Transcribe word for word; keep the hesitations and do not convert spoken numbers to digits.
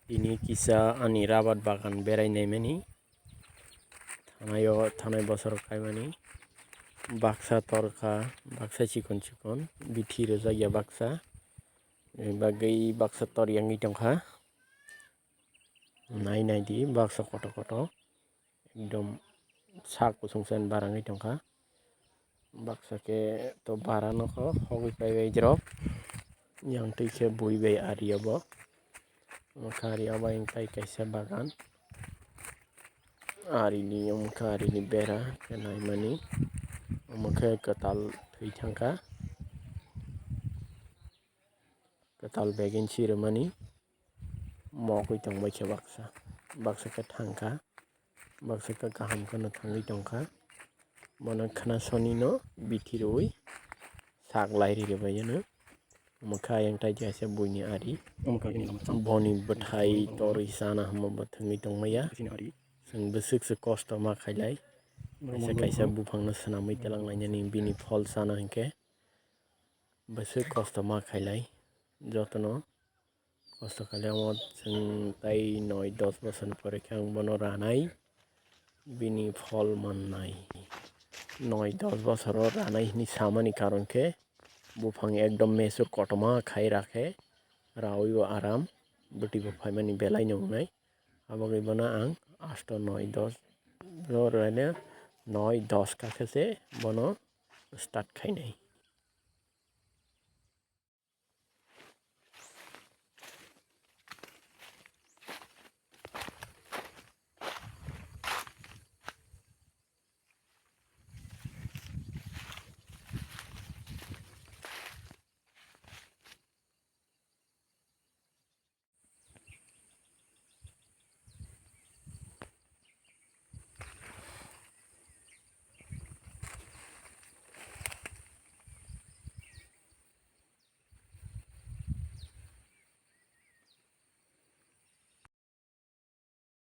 Tini kisa ani rabar bagan berai naimani, thanaio, thanai bosoro kaimani. Baksa torkha, baksa chikon chikon, bithi rwjakya baksa. Bagwi baksa tor yangwi tongkha. Nai nai di, baksa koto koto. Ekdom sak kusung sen barangwi tongkha. Baksa khe to bara nokho hogwi paibai jrok. Yang twi khe bui bai ari obo. Omo khe ari obo, yang tai kaisa bagan. Arini, omo khe arini bera khe naimani. Omo khe kwtal thwi thangkha. Kwtal begin si rwmani. Mokwi tongbai khe baksa. Baksa khe thangkha. Baksa khe kaham kheno thangwi tongkha. Bono khna sonino bithi rwui sak lairi rwbaiyano. Omo khe ayang tai kaisa buini ari. Boni bwthai torwi chana hwnba bo thwngwi tongmaya. Chwng bwswk se kosto ma khailai. Kaisa kaisa buphangno swnamwi twlang lainani bini phol chana hinkhe bwswk kosto ma khailai. Jotono kosto khailai, omo chwng tai noi dos bosor ni pore khe ang bono ranai, bini phol mannai. Noi dos bosoro ranai hwnwi samani karon khe buphang ekdom mesur kotorma khai rakhe, raui bo aram, bwtwi bo phaimani belai no wngnai. Aboni bono ang asto noi dos, noi dos kakhe se bono start khainai.